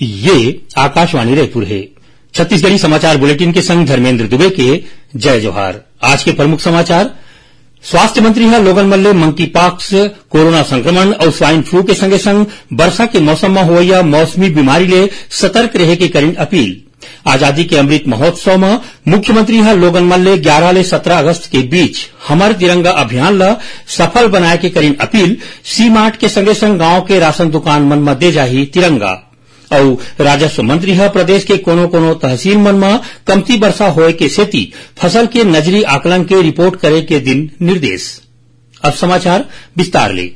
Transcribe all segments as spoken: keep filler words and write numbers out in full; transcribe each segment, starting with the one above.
ये आकाशवाणी रायपुर हे। छत्तीसगढ़ी समाचार बुलेटिन के संग धर्मेंद्र दुबे के जय जोहार। आज के प्रमुख समाचार। स्वास्थ्य मंत्री ह लोगन मन ले मंकी पॉक्स, कोरोना संक्रमण अउ स्वाइन फ्लू के संगे संग बरसा के मौसम म होवइया मौसमी बीमारी ले सतर्क रहे के करिन अपील। आजादी के अमृत महोत्सव म मुख्यमंत्री ह लोगन मन ले ग्यारह ले सत्रह अगस्त के बीच हमर तिरंगा अभियान ल सफल बनाए के करिन अपील। सी मार्ट के संगे संग गांव के राशन दुकान मन म दे जाही तिरंगा। अउ राजस्व मंत्री ह प्रदेश के कोनो-कोनो तहसील मन म कमती बरसा होए के सेती फसल के नजरी आकलन के रिपोर्ट करे के दिन निर्देश। अब समाचार विस्तार ले।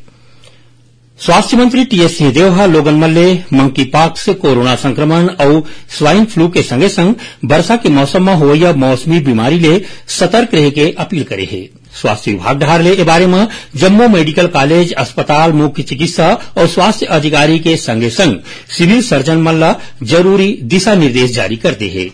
स्वास्थ्य मंत्री टीएस सिंहदेव ह लोगन मन ले मंकी पॉक्स, कोरोना संक्रमण अउ स्वाइन फ्लू के संगे संग बरसा के मौसम म होवइया मौसमी बीमारी ले सतर्क रहे के अपील करे हे। स्वास्थ्य विभाग डहार ले ए बारे म जम्मो मेडिकल कॉलेज, अस्पताल, मुख्य चिकित्सा अउ स्वास्थ्य अधिकारी के संगे संग सिविल सर्जन मन ल जरूरी दिशा निर्देश जारी कर दे हे।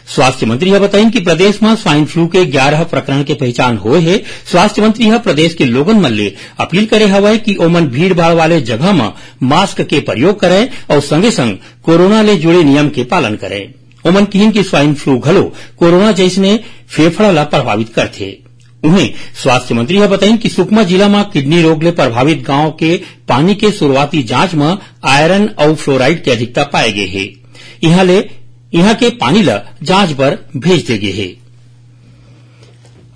स्वास्थ्य मंत्री ह बताइन कि प्रदेश म स्वाइन फ्लू के ग्यारह प्रकरण के पहचान होए हे। स्वास्थ्य मंत्री ह प्रदेश के लोगन मन ले अपील करे हवय कि ओमन भीड़ भाड़ वाले जगह म मास्क के प्रयोग करय अउ संगे संग कोरोना ले जुड़े नियम के पालन करय। ओमन किहिन कि स्वाइन फ्लू घलो कोरोना जइसने फेफड़ा ला प्रभावित करथे। उहें, स्वास्थ्य मंत्री ह बताइन कि सुकमा जिला म किडनी रोग ले प्रभावित गांव के पानी के शुरुआती जांच म आयरन अउ फ्लोराइड के अधिकता पाए गे हे। इहां ले, इहां के पानी ल जांच बर भेज दे गे हे।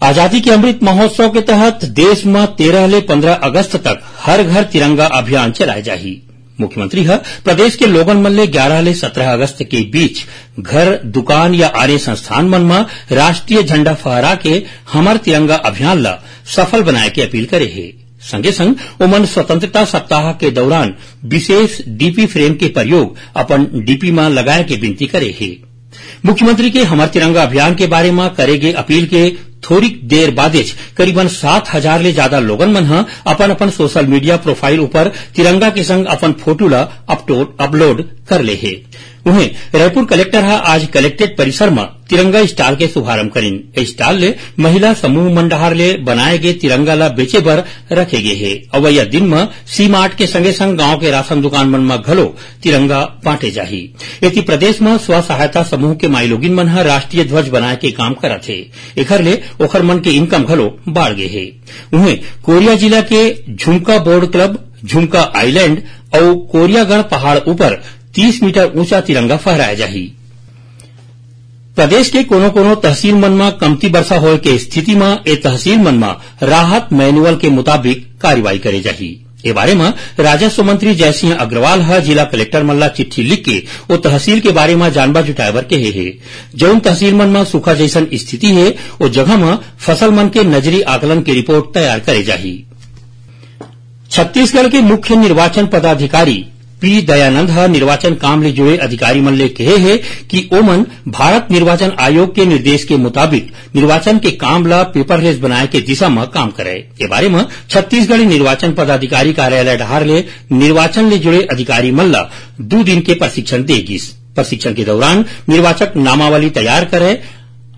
आजादी के अमृत महोत्सव के तहत देश म तेरह ले पंद्रह अगस्त तक हर घर तिरंगा अभियान चलाए जाही। मुख्यमंत्री ह प्रदेश के लोगन मन ले ग्यारह ले सत्रह अगस्त के बीच घर, दुकान या आने संस्थान मन म राष्ट्रीय झंडा फहरा के हमर तिरंगा अभियान ल सफल बनाए के अपील करे हे। संगे संग ओमन स्वतंत्रता सप्ताह के दौरान विशेष डीपी फ्रेम के प्रयोग अपन डीपी म लगाए के विनती करे हे। मुख्यमंत्री के हमर तिरंगा अभियान के बारे म करे गे अपील के थोरिक देर बादेच करीबन सात हजार ले जादा लोगन मन ह अपन-अपन सोशल मीडिया प्रोफाइल ऊपर तिरंगा के संग अपन फोटो ल अपटो-, अपलोड कर ले हे। उहें, रायपुर कलेक्टर ह आज कलेक्ट्रेट परिसर म तिरंगा स्टॉल के शुभारंभ करिन। ए स्टॉल ले महिला समूह मन डहार ले बनाए गे तिरंगा ल बेचे बर रखे गे हे। अवइया दिन म सी मार्ट के संगे संग गांव के राशन दुकान मन म घलो तिरंगा बांटे जाही। एती प्रदेश म स्व सहायता समूह के माईलोगिन मन ह राष्ट्रीय ध्वज बनाए के काम करत हे। एखर ले ओखर मन के इनकम घलो बाढ़ गे हे। उहें, कोरिया जिला के झुमका बोर्ड क्लब, झुमका आइलैंड अउ कोरियागढ़ पहाड़ ऊपर तीस मीटर ऊंचा तिरंगा फहराए जाही। प्रदेश के कोनो-कोनो तहसील मन म कमती बरसा होए के स्थिति म ए तहसील मन म राहत मैनुअल के मुताबिक कार्रवाई करे जाही। ए बारे म राजस्व मंत्री जयसिंह अग्रवाल ह जिला कलेक्टर मन ला चिट्ठी लिख के ओ तहसील के बारे म जानबा जुटाए बर कहे हे। जउन तहसील मन म सूखा जइसन स्थिति हे, ओ जगह म फसल मन के नजरी आकलन के रिपोर्ट तैयार करे जाही। छत्तीसगढ़ के मुख्य निर्वाचन पदाधिकारी पी दयानंद ह निर्वाचन काम ले जुड़े अधिकारी मन ले कहे हे कि ओमन भारत निर्वाचन आयोग के निर्देश के मुताबिक निर्वाचन के काम ल पेपरलेस बनाए के दिशा म काम करय। ए बारे म छत्तीसगढ़ निर्वाचन पदाधिकारी कार्यालय डहार ले निर्वाचन ले जुड़े अधिकारी मन ल दू दिन के प्रशिक्षण दे गिस। प्रशिक्षण के दौरान निर्वाचक नामावली तैयार करय,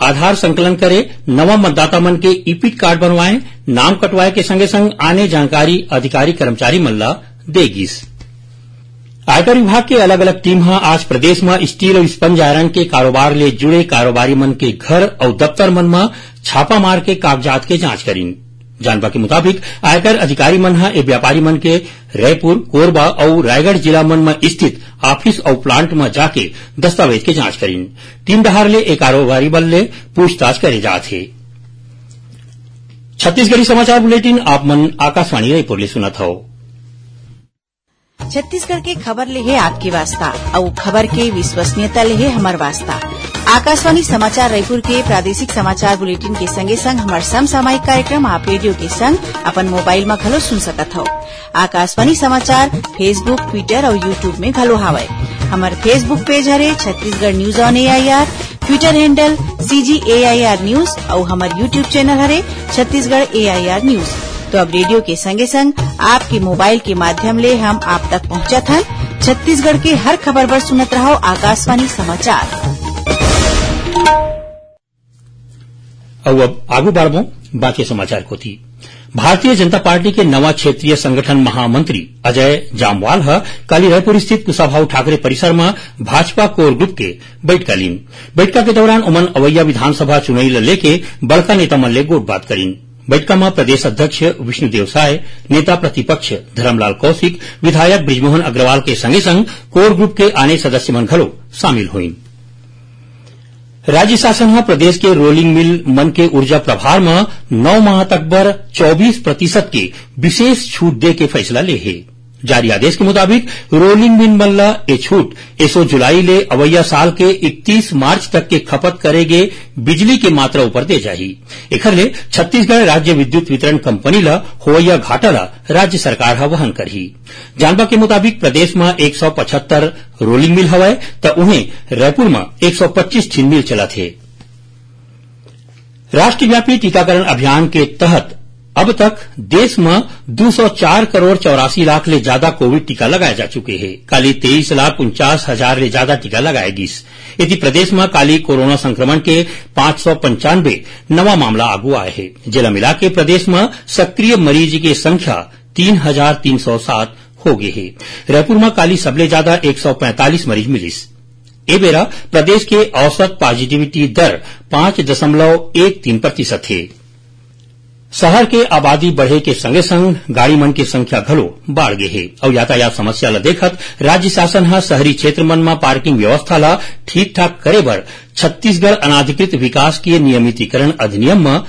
आधार संकलन करे, नवा मतदाता मन के ईपिक कार्ड बनवाए, नाम कटवाए के संगे संग आने जानकारी अधिकारी कर्मचारी मन ला दे गिस। आयकर विभाग के अलग-अलग टीम ह आज प्रदेश म स्टील अउ स्पंज आयरन के कारोबार ले जुड़े कारोबारी मन के घर अउ दफ्तर मन म छापा मार के कागजात के जांच करिन। जानबा के मुताबिक, आयकर अधिकारी मन ह ए व्यापारी मन के रायपुर, कोरबा अउ रायगढ़ जिला मन म स्थित ऑफिस अउ प्लांट म जाके दस्तावेज के जांच करिन। टीम डहार ले ए कारोबारी मन ले पूछताछ करे जात हे। छत्तीसगढ़ी समाचार बुलेटिन आप मन आकाशवाणी रायपुर ले सुनत हव। छत्तीसगढ़ के खबर ले हे आपके वास्ता, अउ खबर के विश्वसनीयता ले हे हमर वास्ता। आकाशवाणी समाचार रायपुर के प्रादेशिक समाचार बुलेटिन के संगे संग हमर समसामयिक कार्यक्रम आप रेडियो के संग अपन मोबाइल म घलो सुन सकत हव। आकाशवाणी समाचार Facebook, Twitter अउ YouTube में घलो हावय। हमर Facebook पेज हरे Chhattisgarh news on AIR, Twitter handle CG AIR news अउ हमर YouTube चैनल हरे छत्तीसगढ़ एआईआर न्यूज। तो अब रेडियो के संगे संग आपके मोबाइल के माध्यम ले हम आप तक पहुंचत हन। छत्तीसगढ़ के हर खबर बर सुनत रहव आकाशवाणी समाचार। अउ अब आगू बढ़बो बाकी समाचार कोती। भारतीय जनता पार्टी के नवा क्षेत्रीय संगठन महामंत्री अजय जामवाल ह काली रायपुर स्थित कुशाभाऊ ठाकरे परिसर म भाजपा कोर ग्रुप के बइठका लीन। बइठका के दौरान ओमन अवइया विधानसभा चुनई ल लेके बड़का नेता मन ले गोठबात करीन। बइठका म प्रदेश अध्यक्ष विष्णुदेव साय, नेता प्रतिपक्ष धरमलाल कौशिक, विधायक बृजमोहन अग्रवाल के संगे संग कोर ग्रुप के आने सदस्य मन घलो शामिल होइन। राज्य शासन ह प्रदेश के रोलिंग मिल मन के ऊर्जा प्रभार म नौ माह तक बर चौबीस प्रतिशत के विशेष छूट दे के फैसला ले हे। जारी आदेश के मुताबिक रोलिंग मिल मन ल ए छूट एसो जुलाई ले अवइया साल के इकतीस मार्च तक के खपत करे गे बिजली के मात्रा ऊपर दे जाही। एखर ले छत्तीसगढ़ राज्य विद्युत वितरण कंपनी ल होवइया घाटा ल राज्य सरकार ह वहन करही। जानबा के मुताबिक प्रदेश म एक सौ पचहत्तर रोलिंग मिल हवय, त उहें रायपुर म एक सौ पच्चीस ठिन मिल चलत हे। राष्ट्रव्यापी टीकाकरण अभियान के तहत अब तक देश म दू सौ चार करोड़ चौरासी लाख ले जादा कोविड टीका लगाए जा चुके हे। काली तेईस लाख उनचास हजार ले जादा टीका लगाए गिस। एती प्रदेश म काली कोरोना संक्रमण के पाँच सौ पंचानबे नवा मामला आगू आए हे, जेला मिलाके प्रदेश म सक्रिय मरीज के संख्या तीन हजार तीन सौ सात हो गे हे। रायपुर म काली सबले जादा एक सौ पैंतालीस मरीज मिलिस। ए बेरा प्रदेश के औसत पॉजिटिविटी दर पाँच दशमलव एक तीन प्रतिशत हे। शहर के आबादी बढ़े के संगे संग गाड़ी मन के संख्या घलो बाढ़ गे हे अउ यातायात समस्या ल देखत राज्य शासन ह शहरी क्षेत्र मन म पार्किंग व्यवस्था ल ठीक ठाक करे बर छत्तीसगढ़ अनाधिकृत विकास के नियमितीकरण अधिनियम म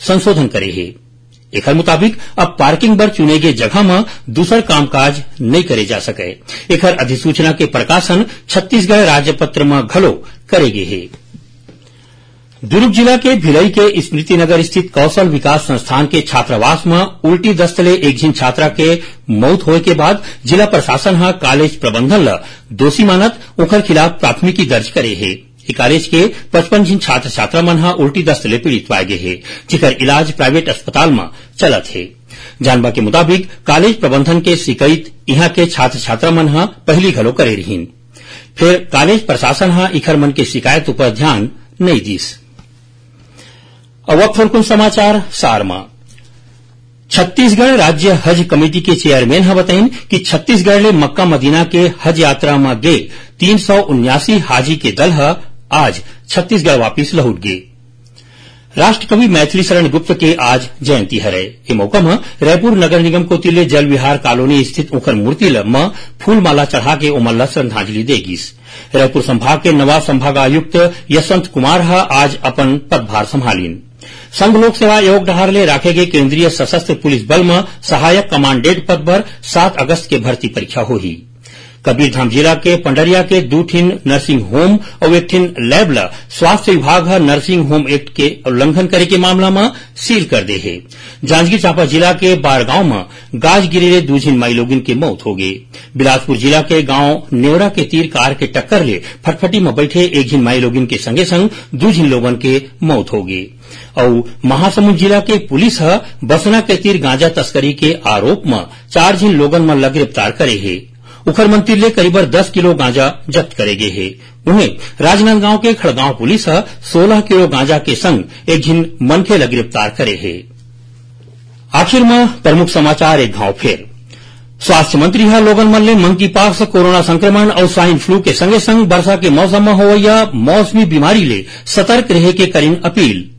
संशोधन करे हे। एखर मुताबिक अब पार्किंग बर चुने गे जगह म दूसर कामकाज नइ करे जा सकय। एखर अधिसूचना के प्रकाशन छत्तीसगढ़ राज्यपत्र म घलो करे गे हे। दुर्ग जिला के भिलई के स्मृति नगर स्थित कौशल विकास संस्थान के छात्रावास म उल्टी दस्त ले एक झिन छात्रा के मौत होए के बाद जिला प्रशासन ह कॉलेज प्रबंधन ल दोषी मानत ओखर खिलाफ प्राथमिकी दर्ज करे हे। ए कॉलेज के पचपन झिन छात्र छात्रा मन ह उल्टी दस्त ले पीड़ित पाए गे हे, जेकर इलाज प्राइवेट अस्पताल म चलत हे। जानबा के मुताबिक कॉलेज प्रबंधन के शिकायत इहां के छात्र छात्रा मन ह पहिली घलो करे रिहिन, फेर कॉलेज प्रशासन ह इखर मन के शिकायत ऊपर ध्यान नइ दिस। अब वक्त थोरकुन समाचार सार म। छत्तीसगढ़ राज्य हज कमेटी के चेयरमैन ह बताइन कि छत्तीसगढ़ ले मक्का मदीना के हज यात्रा म गे तीन सौ उन्यासी हाजी के दल ह आज छत्तीसगढ़ वापिस लहुट गे। राष्ट्रकवि मैथिली शरण गुप्त के आज जयंती हरय। ए मौका म रायपुर नगर निगम कोति ले जल विहार कॉलोनी स्थित उंखर मूर्ति ल म फूलमाला चढ़ा के ओमन ल श्रद्धांजलि दे गिस। रायपुर संभाग के नवा संभागायुक्त यशवंत कुमार ह आज अपन पदभार संभालिन। संघ लोक सेवा आयोग डहार ले राखे गे केंद्रीय सशस्त्र पुलिस बल म सहायक कमांडेंट पद बर सात अगस्त के भर्ती परीक्षा होही। कबीरधाम जिला के पंडरिया के दू ठिन नर्सिंग होम अउ एक ठिन लैब ल स्वास्थ्य विभाग ह नर्सिंग होम एक्ट के उल्लंघन करे के मामला म सील कर दे हे। जांजगीर चांपा जिला के बारगांव म गाज गिरे ले दू झिन माईलोगिन के मौत हो गे। बिलासपुर जिला के गांव नेवरा के तीर कार के टक्कर ले फटफटी म बैठे एक झिन माईलोगिन के संगे संग दू झिन लोगन के मौत हो गे। अउ महासमुंद जिला के पुलिस ह बसना के तीर गांजा तस्करी के आरोप म चार झिन लोगन मन ल गिरफ्तार करे हे। उखर मन तीर ले करीबन दस किलो गांजा जब्त करे गे हे। उहें, राजनांदगांव के खड़गांव पुलिस ह सोलह किलो गांजा के संग एक झिन मनखे ल गिरफ्तार करे हे। आखिर म प्रमुख समाचार एक घांव फेर। स्वास्थ्य मंत्री ह लोगन मन ले मंकी पॉक्स, कोरोना संक्रमण अउ स्वाइन फ्लू के संगे संग बरसा के मौसम म होवइया मौसमी बीमारी ले सतर्क रहे के करिन अपील।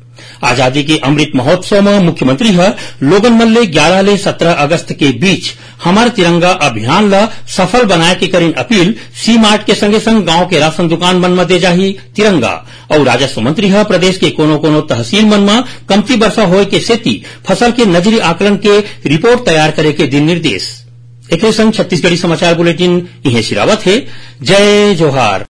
आजादी के अमृत महोत्सव म मुख्यमंत्री ह लोगन मन ले ग्यारह ले सत्रह अगस्त के बीच हमर तिरंगा अभियान ल सफल बनाए के करिन अपील। सी मार्ट के संगे संग गांव के राशन दुकान मन म दे जाही तिरंगा। अउ राजस्व मंत्री ह प्रदेश के कोनो कोनो तहसील मन म कमती बरसा होए के सेती फसल के नजरी आकलन के रिपोर्ट तैयार करे के दिन निर्देश। एकरे संग छत्तीसगढ़ी समाचार बुलेटिन इहें सिरावत हे। जय जोहार।